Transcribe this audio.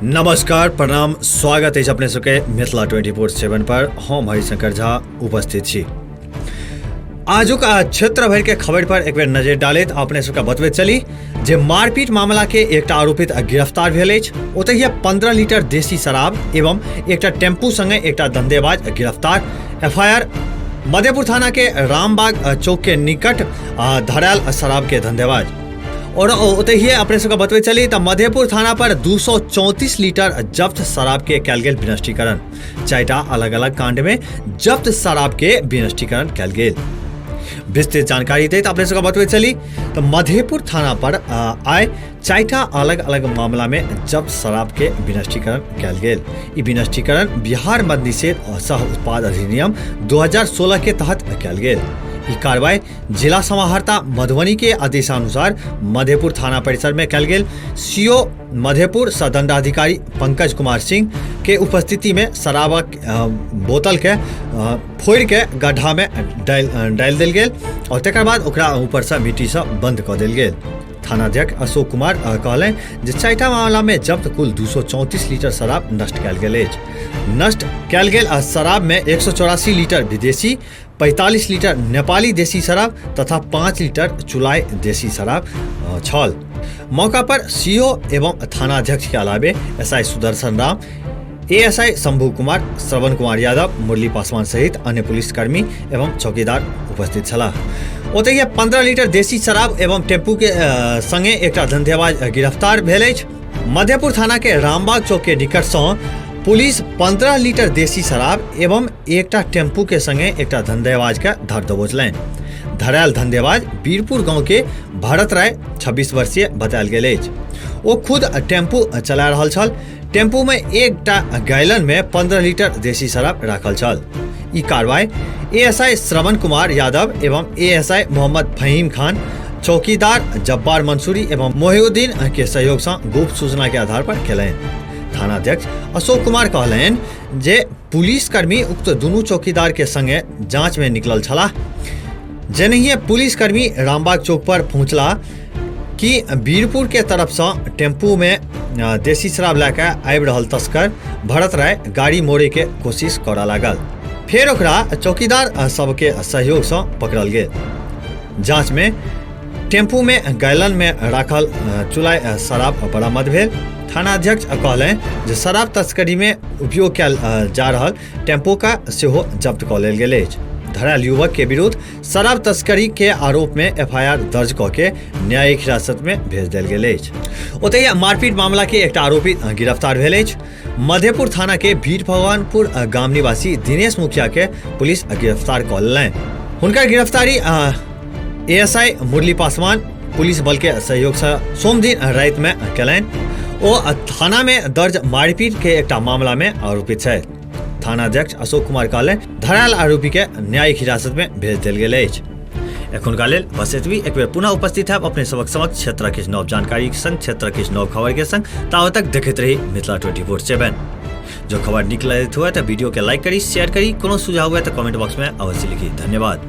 नमस्कार, प्रणाम, स्वागत अछि अपने सबके मिथिला 24/7 पर। हम हरिशंकर झा उपस्थित छी। आजुक क्षेत्र भरि के खबर पर एक बेर नजर डालैत अपने सबके बतबैत चली जे मारपीट मामला के एकटा आरोपित गिरफ्तार भेल अछि। ओतहि 15 लीटर देसी शराब एवं एकटा टेम्पू संगे एकटा धंधेबाज गिरफ्तार। एफआईआर मधेपुर थाना के रामबाग चौक के निकट धरायल शराब के धंधेबाज। और ओतहिए अपने सबके बतबै चली तऽ मधेपुर थाना पर 234 लीटर जब्त शराब के कयल गेल विनष्टीकरण। चारिटा अलग अलग कांड में जब्त शराब के विनष्टीकरण कयल गेल। विस्तृत जानकारी दैत अपने सबके बतबै चली तऽ मधेपुर थाना पर आइ चारिटा अलग अलग मामला में जब्त शराब के विनष्टीकरण कयल गेल। ई विनष्टीकरण बिहार मद्य निषेध सह उत्पाद अधिनियम 2016 के तहत कयल गेल। ई कार्रवाई जिला समाहर्ता मधुबनी के आदेशानुसार मधेपुर थाना परिसर में कयल गेल। सीओ मधेपुर सह दंडाधिकारी पंकज कुमार सिंह के उपस्थिति में शराबक बोतल के फोड़ि के गड्ढा में डालि देल गेल और तकर बाद ओकरा ऊपर से मिट्टी से बंद कऽ देल गेल। थानाध्यक्ष अशोक कुमार कहलनि जे चारिटा मामला में जब्त कुल 234 लीटर शराब नष्ट कयल गेल अछि। नष्ट कयल गेल शराब में 184 लीटर विदेशी, 45 लीटर नेपाली देसी शराब तथा 5 लीटर चुलाई देसी शराब छल। मौका पर सीओ एवं थानाध्यक्ष के अलावे एसआई सुदर्शन राम, एएसआई शंभू कुमार, श्रवण कुमार यादव, मुरली पासवान सहित अन्य पुलिसकर्मी एवं चौकीदार उपस्थित छलाह। ओतहि 15 लीटर देसी शराब एवं टेम्पू के संगे एकटा धंधेबाज गिरफ्तार भेल अछि। मधेपुर थाना के रामबाग चौक के निकट सँ पुलिस 15 लीटर देसी शराब एवं एकटा टेम्पू के संगे एकटा धंधेबाज के धर दबोचलनि। धरायल धंधेबाज वीरपुर गांव के भरत राय 26 वर्षीय बतायल गेल अछि। ओ खुद टेम्पू चला रहल छल। टेम्पू में एकटा गैलन में 15 लीटर देसी शराब राखल छल। ई कार्रवाई एएसआई श्रवण कुमार यादव एवं एएसआई मोहम्मद फहीम खान, चौकीदार जब्बार मंसूरी एवं मोहिउद्दीन के सहयोग से गुप्त सूचना के आधार पर केलनि। थानाध्यक्ष अशोक कुमार कहलनि जे पुलिसकर्मी उक्त दुनू चौकीदार के संगे जांच में निकलल छलाह। जेनहिए पुलिसकर्मी रामबाग चौक पर पहुंचला कि वीरपुर के तरफ से टेम्पू में देसी शराब लए के आबि रहल तस्कर भरत राय गाड़ी मोड़े के कोशिश करऽ लागल। फेर ओकरा चौकीदार सबके सहयोग से पकड़ल गेल। जांच में टेम्पू में गैलन में राखल चुलाई शराब बरामद भेल। थानाध्यक्ष कहलनि जे शराब तस्करी में उपयोग कयल जा रहल टेम्पो का सेहो जब्त कऽ लेल गेल अछि। धरायल युवक के विरुद्ध शराब तस्करी के आरोप में एफआईआर दर्ज कऽ के न्यायिक हिरासत में भेज देल गेल अछि। ओतहि मारपीट मामला के एकटा आरोपी गिरफ्तार भेल अछि। मधेपुर थाना के भीड़ भगवानपुर गाम निवासी दिनेश मुखिया के पुलिस गिरफ्तार कऽ लेलनि। हुनकर गिरफ्तारी एएसआई मुरली पासवान पुलिस बल के सहयोग से सोमदिन राति में केलनि। ओ थाना में दर्ज मारपीट के एकटा मामला में आरोपित छथि। थानाध्यक्ष अशोक कुमार कहलनि धरायल आरोपी के न्यायिक हिरासत में भेज देल गेल अछि। एखुनका लेल बस एतबी। एक बेर पुनः उपस्थित है अपने सबक समक्ष क्षेत्र किछु नव जानकारी के संग, क्षेत्र किछु नव खबर के संग। तावत तक देखैत रही मिथिला 24/7। जो खबर निक लगैत हुए तो वीडियो के लाइक करी, शेयर करी। कोनो सुझाव हुए तो कमेंट बॉक्स में अवश्य लिखी। धन्यवाद।